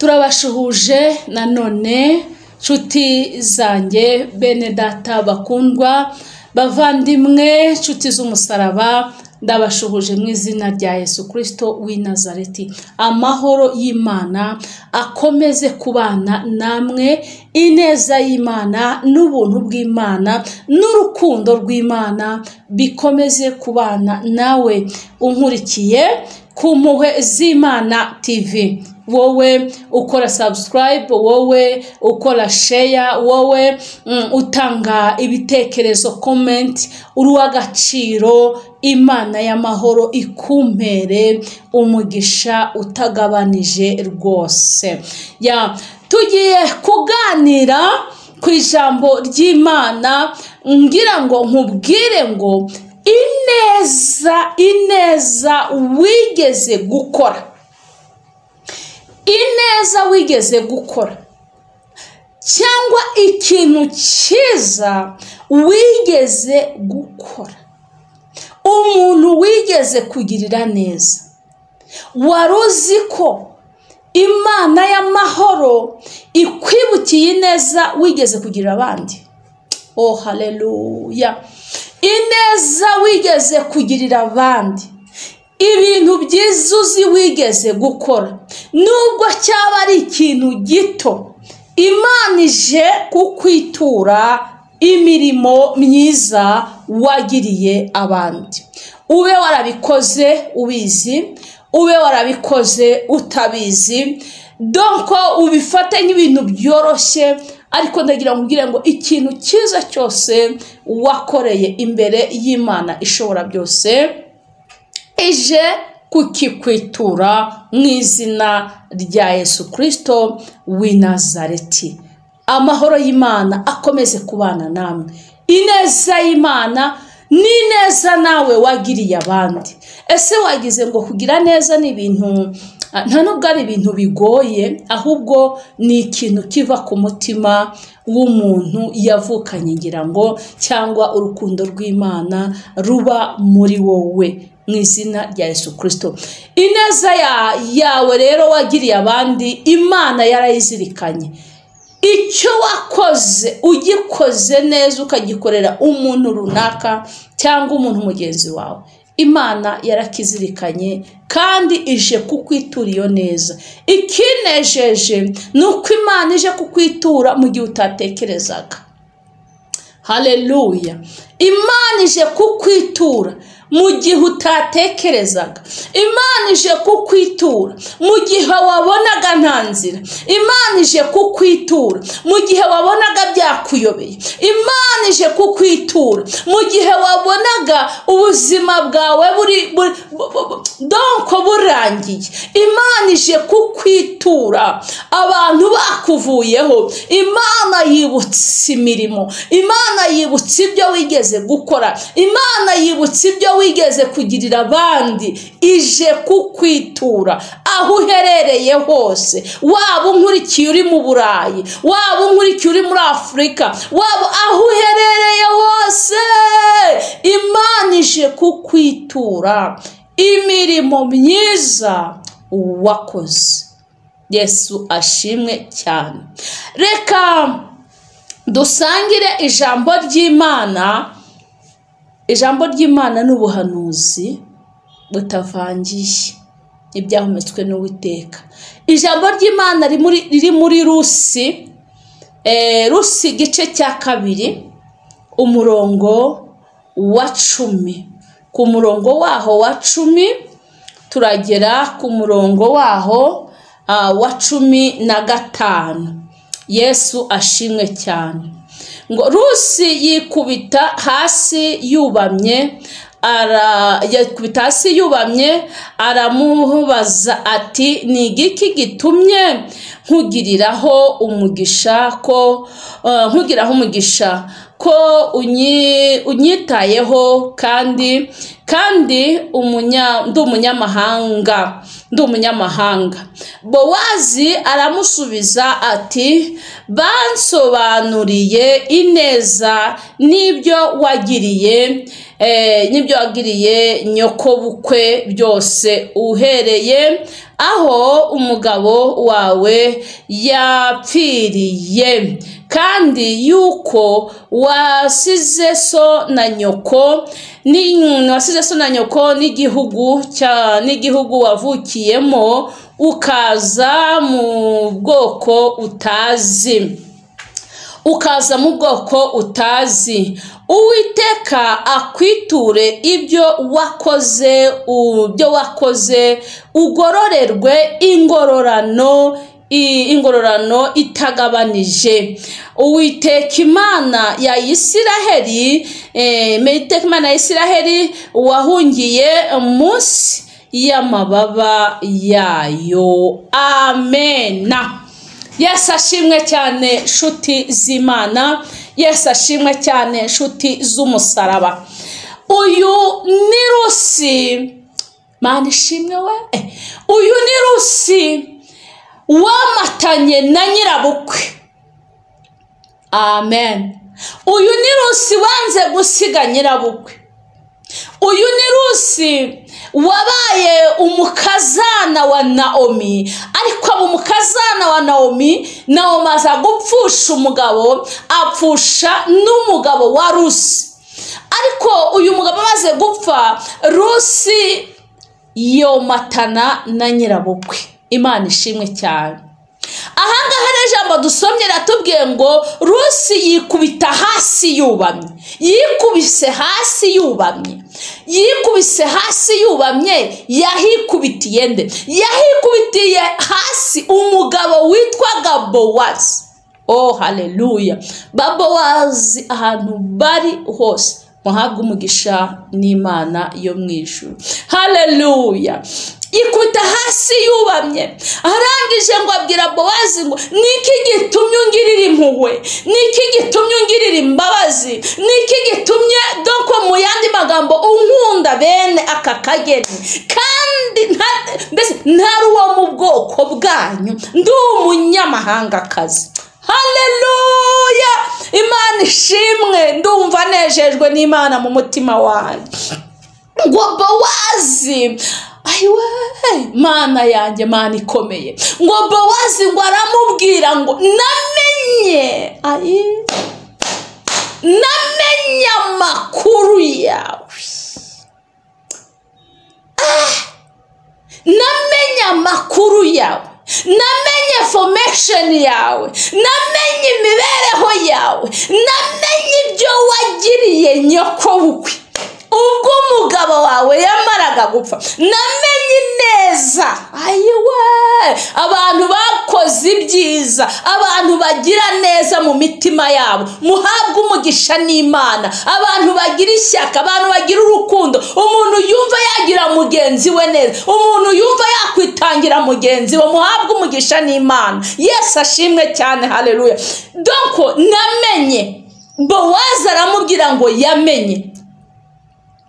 Turabashuhuje nanone nshuti zanjye, bene data bakundwa, bavandimwe, nshuti z'umusaraba, ndabashuhuje mu izina rya Yesu Kristo w'i Nazareti. Amahoro y'Imana akomeze kubana namwe, ineza y'Imana n'ubuntu bw'Imana n'urukundo rw'Imana bikomeze kubana nawe unkurikiye ku Mpuhwe z'Imana TV. Wowe ukora subscribe, wowe ukora share, wowe utanga ibitekerezo, comment, uri uw'agaciro. Imana y'amahoro ikumpere umugisha utagabanije rwose. Ya, tugiye kuganira ku ijambo ry'Imana, ngira ngo nkubwire ngo ineza wigeze gukora, ineza wigeze gukora cyangwa ikintu cyiza wigeze gukora, umuntu wigeze kugirira neza, wari uzi ko Imana y'amahoro ikwibukiye ineza wigeze kugirira abandi? Oh, haleluya! Ineza wigeze kugirira abandi, ibintu byiza uzi wigeze gukora, nubwo cyaba ari ikintu gito, Imana ije kukwitura imirimo myiza wagiriye abandi. Ube warabikoze ubizi, ube warabikoze utabizi, donc ubifate nk'ibintu byoroshye, ariko ndagira ngo ubwire ngo ikintu cyiza cyose wakoreye imbere y'Imana ishobora byose ije kukikwitura mu izina rya Yesu Kristo w'i Nazareti. Amahoro y'Imana akomeze kubana namwe, ineza y'Imana n'ineza nawe wagiriye abandi. Ese wagize ngo kugira neza ni ibintu, nta nubwo ari ibintu bigoye, ahubwo ni ikintu kiva ku mutima w'umuntu yavukanye, ngira ngo, cyangwa urukundo rw'Imana ruba muri wowe mu izina rya Yesu Kristo. Ineza yawe rero wagiriye abandi, Imana yarayizirikanye. Icyo wakoze ugikoze neza, ukagikorera umuntu runaka cyangwa umuntu mugenzi wawe, Imana yarakizirikanye kandi ije kukwitura iyo neza. Ikinejeje ni uko Imana ije kukwitura mu gihe utatekerezaga. Haleluya! Imana ije kukwitura mu gihe utatekerezaga. Imana ije kukwitura mu gihe wabonaga nta nzira. Imana ije kukwitura mu gihe wabonaga byakuyobeye. Imana ije kukwitura mu gihe wabonaga ubuzima bwawe buri donc burangiye. Imana ije kukwitura abantu bakuvuyeho. Imana yibutse imirimo, Imana yibutse ibyo wigeze gukora, Imana yibutse ibyo wigeze kugirira abandi, ije kukwitura aho uherereye hose. Waba unkurikiye uri mu Burayi, waba unkurikiye uri muri Afurika, waba aho uherereye hose, Imana ije kukwitura imirimo myiza wakoze. Yesu ashimwe cyane. Reka dusangire ijambo ry'Imana. Ijambo ry'Imana ni ubuhanuzi butavangiye, ibyahumetswe n'Uwiteka. Ijambo ry'Imana riri muri Rusi, Rusi igice cya 2 umurongo wa 10. Ku murongo waho wa 10 turagera ku murongo waho wa 15. Yesu ashimwe cyane. Ngo Rusi yikubita hasi yubamye, aramubaza ati ni igiki gitumye nkugiriraho umugisha ko nkugiraho umugisha ko unyitayeho kandi kandi ndi umunyamahanga, ndi umunyamahanga. Bowazi aramusubiza ati bansobanuriye ineza n'ibyo wagiriye nyokobukwe byose, uhereye aho umugabo wawe yapfiriye, kandi yuko wasize so na nyoko n'igihugu wavukiyemo, ukaza mu bwoko utazi. Uwiteka akwiture ibyo wakoze, ugororerwe ingororano itagabanije. Uwiteka Imana ya Isiraheli, wahungiye munsi y'amababa yayo. Amena. Yesu ashimwe cyane nshuti z'Imana, Yesu ashimwe cyane nshuti z'umusaraba. Uyu ni Rusi, Mana ishimwe we. Uyu ni Rusi wamatanye na nyirabukwe. Amen. Uyu ni Rusi wanze gusiga nyirabukwe. Uyu ni Rusi wabaye umukazana wa Naomi, ariko abo umukazana wa Naomi, Naomi aza gupfusha umugabo, apfusha n'umugabo wa Rusi. Ariko uyu mugabo amaze gupfa, Rusi yomatana na nyirabukwe. Imana ishimwe cyane. Ahangaha rero ijambo dusomye ratubwiye ngo Rusi yikubita hasi yubamye, yikubise hasi yubamye, yikubise hasi yubamye. Yahikubitiye nde? Yahikubitiye hasi umugabo witwaga Bowazi. Oh haleluya! Ba Bowazi ahantu bari hose muhabwe umugisha n'Imana yo mu ijuru. Haleluya! Ikubita hasi yubamye, arangije ngo abwira Bowazi ngo niki gitumye ungirira impuhwe, niki gitumye ungirira imbabazi, niki gitumye doko mu yandi magambo unkunda bene aka kageni, kandi mbese ntari uwo mu bwoko bwanyu, ndi umunyamahangakazi. Haleluya! Imana ishimwe, ndumva nejejwe n'Imana mu mutima wanjye. Ngo Bowazi, ayiwe Mana yanjye, Mana ikomeye, ngo Bowazi ngo aramubwira ngo namenye, ayi namenye amakuru yawe, namenye amakuru yawe, namenye formation yawe, namenye imibereho yawe, namenye ibyo wagiriye nyokobukwe ubwo umugabo wawe yamaraga gupfa, namenye neza. Ayiwe, abantu bakoze ibyiza, abantu bagira neza mu mitima yabo, muhabwe umugisha n'Imana, abantu bagira ishyaka, abantu bagira urukundo, umuntu yumva yagira mugenzi we neza, umuntu yumva yakwitangira mugenzi we, muhabwe umugisha n'Imana. Yesu ashimwe cyane. Haleluya. Donc namenye, Bowazi aramubwira ngo yamenye.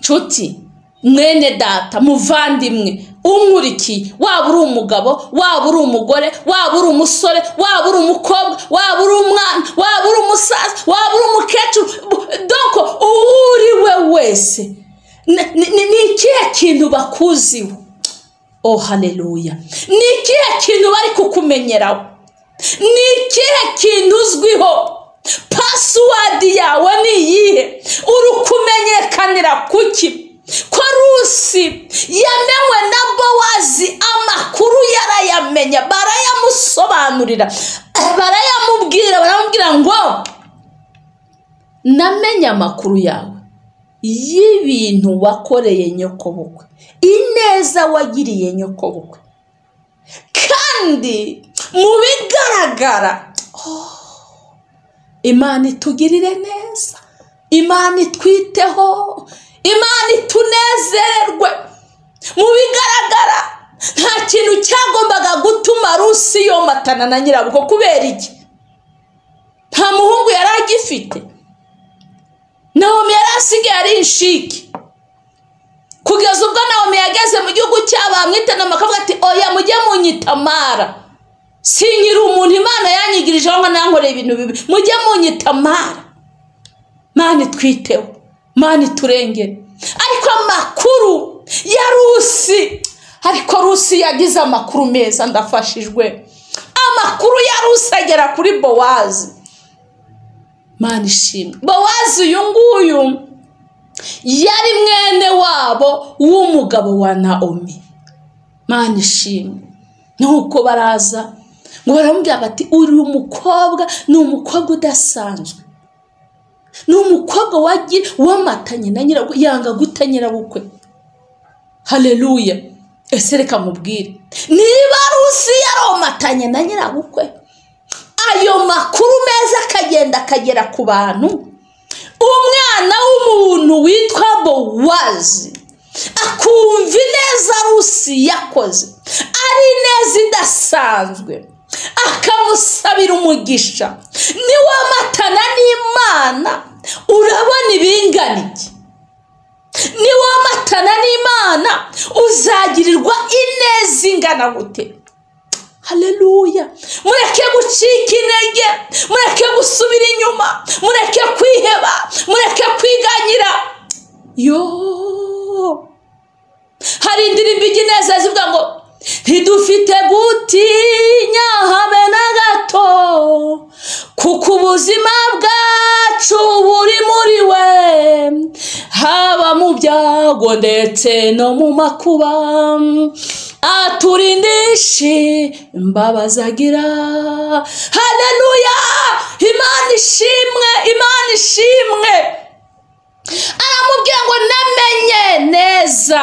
Nshuti mwene data, muvandimwe unkurikiye, waba uri umugabo, waba uri umugore, waba uri umusore, waba uri umukobwa, waba uri umwana, waba uri umusaza, waba uri umukecuru, donc uwo uri we wese, ni ikihe kintu bakuziho? Oh haleluya! Ni ikihe kintu bari kukumenyeraho? Ni ikihe kintu uzwiho? Password yawe ni iyihe? Uri kumenyekanira kuki? Ko Rusi yamenwe na Bowazi, amakuru yarayamenya, barayamusobanurira, barayamubwira, baramubwira ngo namenye amakuru yawe y'ibintu wakoreye nyokobukwe, ineza wagiriye nyokobukwe, kandi mu bigaragara Imana itugirire neza, Imana itwiteho, Imana itunezerwe. Mu bigaragara nta kintu cyagombaga gutuma Rusi yomatana na nyirabukwe. Kubera iki? Nta muhungu yari agifite, Naomi yari asigaye ari inshike. Kugeza ubwo Nawomi yageze mu gihugu cyabo bamwita Nawomi, akavuga ati oya mujye munyita Mara, sinkiri umuntu Imana yanyigirijeho ngo nankoreye ibintu bibi, mujye munyita Mara. Mana itwiteho, Mana iturengere. Ariko amakuru ya Rusi, ariko Rusi yagize amakuru meza, ndafashijwe. Amakuru ya Rusi agera kuri Bowazi. Mana ishimwe. Bowazi uyu nguyu yari mwene wabo w'umugabo wa Naomi. Mana ishimwe. Nuko baraza ngo baramubwira bati uri umukobwa, ni umukobwa udasanzwe, ni umukobwa wamatanye na nyirabukwe, yanga guta nyirabukwe. Haleluya. Ese reka mubwire, niba Rusi yaromatanye na nyirabukwe, ayo makuru meza akagenda akagera ku bantu, umwana w'umuntu witwa Bowazi akumva ineza Rusi yakoze ari ineza idasanzwe, akamusabira umugisha. Niwamatana n'Imana urabona ibingana iki? Niwamatana n'Imana uzagirirwa ineza ingana gute? Haleluya. Mureke gucika intege, mureke gusubira inyuma, mureke kwiheba, mureke kwiganyira. Yo, hari indirimbo ijya zivuga ngo ntidufite gutinya habe na gato, kuko ubuzima bwacu buri muri we, haba mu byago ndetse no mu makuba, aturindishe imbabazi agira. Haleluya. Imana ishimwe, Imana ishimwe. Aramubwira ngo namenye neza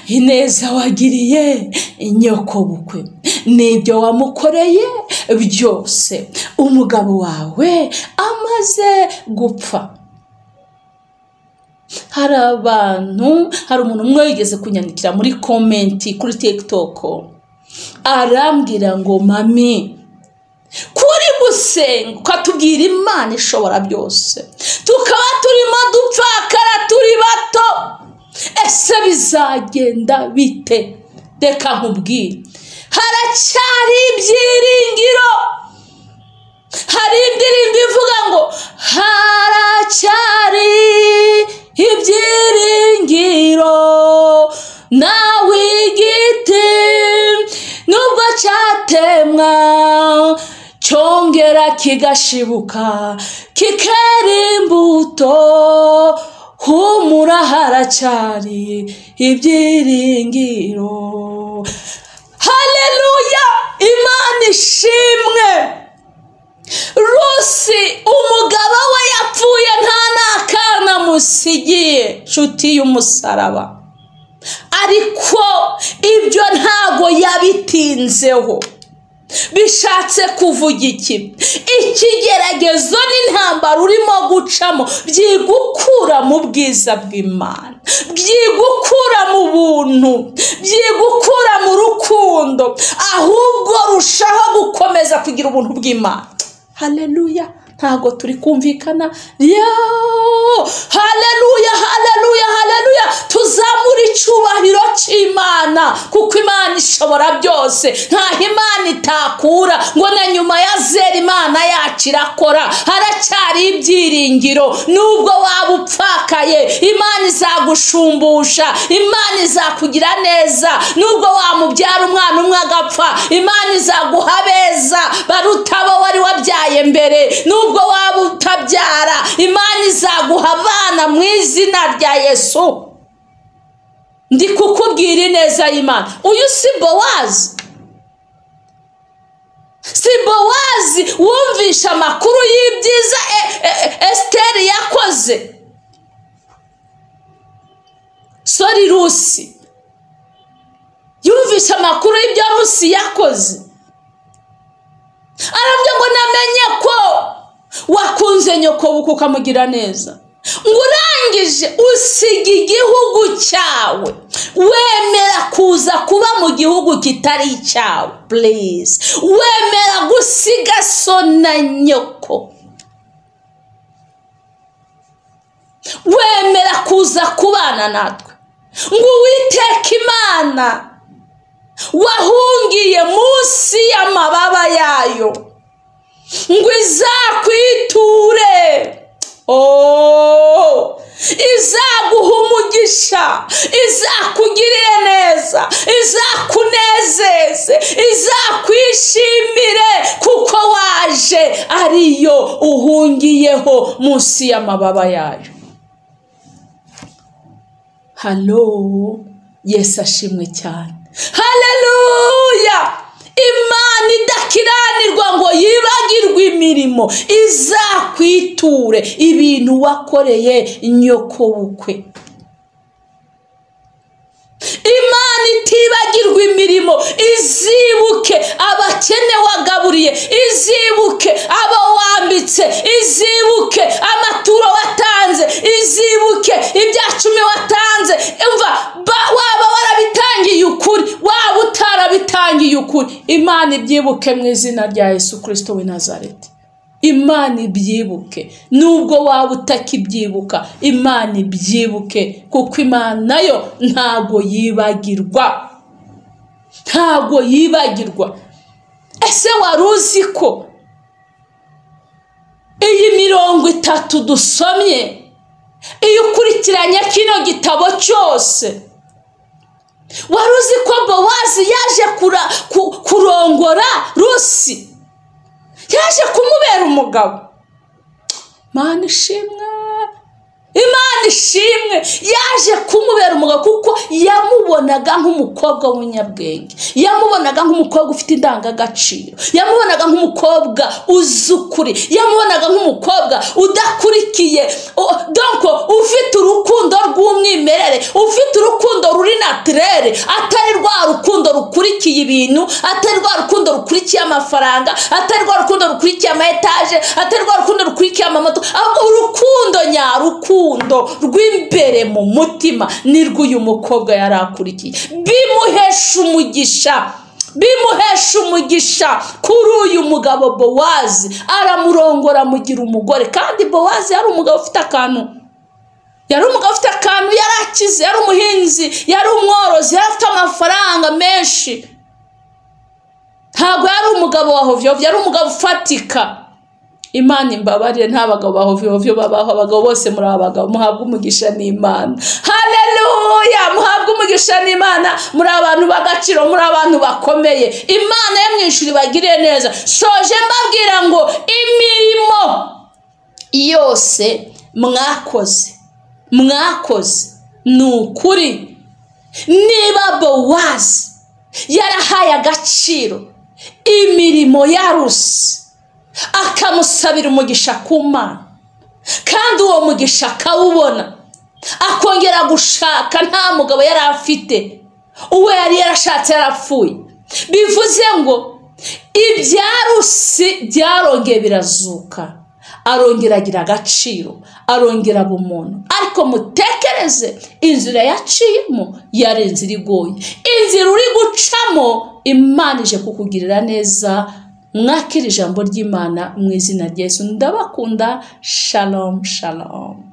ineza wagiriye nyokobukwe n'ibyo wamukoreye byose, umugabo wawe amaze gupfa. Hari abantu, hari umuntu umwe wigeze kunyandikira muri komenti kuri TikTok, arambwira ngo mami, kuri gusenga ukatubwira Imana ishobora byose, tukaba turimo dupfakara turi bato, ese bizagenda bite? Reka nkubwire, haracyari ibyiringiro. Hari indirimbo ivuga ngo haracyari ibyiringiro, nawe igiti nubwo cyatemwa cyongera kigashibuka kikera imbuto, humura haracyari ibyiringiro. Haleluya. Imana ishimwe. Rusi umugabo we yapfuye nta n'akana musigiye, nshuti y'umusaraba, ariko ibyo ntago yabitinzeho. Bishatse kuvuga iki? Ikigeragezo n'intambara urimo gucamo byigukura mu bwiza bw'Imana, byigukura mu buntu, byigukura mu rukundo, ahubwo rushaho gukomeza kugira ubuntu bw'Imana. Haleluya. Ntago turi kumvikana. Haleluya, haleluya, haleluya. Tuzamura icyubahiro cy'Imana, kuko Imana ishobora byose. Ntaho Imana itakura ngo na nyuma ya zera Imana yacu irakora. Haracyari ibyiringiro. Nubwo waba upfakaye, Imana izagushumbusha, Imana izakugira neza. Nubwo wamubyara umwana umwe agapfa, Imana izaguha beza baruta abo wari wabyaye mbere. Nubwo waba utabyara, Imana izaguha abana mu izina rya Yesu. Ndi kukubwira ineza y'Imana. Uyu si Bowazi, si Bowazi wumvisha amakuru y'ibyiza Esiteri yakoze. Sori, Rusi yumvisha amakuru y'ibyo Rusi yakoze, aravuga ngo namenye ko wakunze nyokobukwe ukamugira neza, ngo urangije usiga igihugu cyawe, wemera kuza kuba mu gihugu kitari icyawe. Please, wemera gusiga so na nyoko, wemera kuza kubana natwe. Ngo Uwiteka Imana wahungiye munsi y'amababa yayo ngo izakwiture, izaguha umugisha, izakugirire neza, izakunezeze, izakwishimire, kuko waje ariyo uhungiyeho munsi y'amababa yayo. Halo, Yesu ashimwe cyane. Haleluya! Imana idakiranirwa ngo yibagirwe imirimo, izakwiture ibintu wakoreye nyokobukwe. Imana itibagirwa imirimo, izibuke abakene wagaburiye, izibuke abo wambitse, izibuke amaturo watanze, izibuke ibyacumi watanze. Umva, waba warabitangiye ukuri, waba utarabitangiye ukuri, Imana ibyibuke mu izina rya Yesu Kristo w'i Nazareti. Imana ibyibuke, nubwo waba utakibyibuka, Imana ibyibuke, kuko Imana yo ntago yibagirwa, ntago yibagirwa. Ese wari uzi ko iyi 30 dusomye, iyo ukurikiranye kino gitabo cyose, wari uzi ko Bowazi yaje kurongora Rusi, yaje kumubera umugabo? Imana ishimwe, Imana ishimwe, yaje kumubera umugabo kuko yamubonaga nk'umukobwa w'umunyabwenge, yamubonaga nk'umukobwa ufite indangagaciro, yamubonaga nk'umukobwa uzi ukuri, yamubonaga nk'umukobwa udakurikiye, donc ufite urukundo rw'umwimerere, ufite urukundo ruri naturere, atari rwa rukundo rukurikiye ibintu, atari rwa rukundo rukurikiye amafaranga, atari rwa rukundo rukurikiye ama etaje, atari rwa rukundo rukurikiye amamoto, ahubwo urukundo nyarukundo rw'imbere mu mutima nirwo uyu mukobwa yari akurikiye. Bimuhesha umugisha, bimuhesha umugisha kuri uyu mugabo Bowazi, aramurongora amugira umugore. Kandi Bowazi yari umugabo ufite akantu, yari umugabo ufite akantu, yari akize, yari umuhinzi, yari umworozi, yari afite amafaranga menshi. Ntabwo yari umugabo wa hovyo, yari umugabo ufatika. Imana imbabarire, nta bagabo ba hovyo hovyo babaho, abagabo bose muri abagabo muhabwe umugisha n'Imana. Haleluya, muhabwe umugisha n'Imana, muri abantu b'agaciro, muri abantu bakomeye. Imana yo mu ijuru ibagirire neza. Soje mbabwira ngo imirimo yose mwakoze, mwakoze ni ukuri. Niba Bowazi yarahaye agaciro imirimo ya Rusi, akamusabira umugisha ku Mana, kandi uwo mugisha akawubona, akongera gushaka nta mugabo yari afite, uwo yari yarashatse yarapfuye, bivuze ngo ibya Rusi byarongeye birazuka, arongera agira agaciro, arongera aba umuntu. Ariko mutekereze inzira yaciyemo yari inzira igoye, inzira uri gucamo Imana ije kukugirira neza. Mwakira ijambo ry'Imana mu izina rya Yesu. Ndabakunda. Shalom, shalom.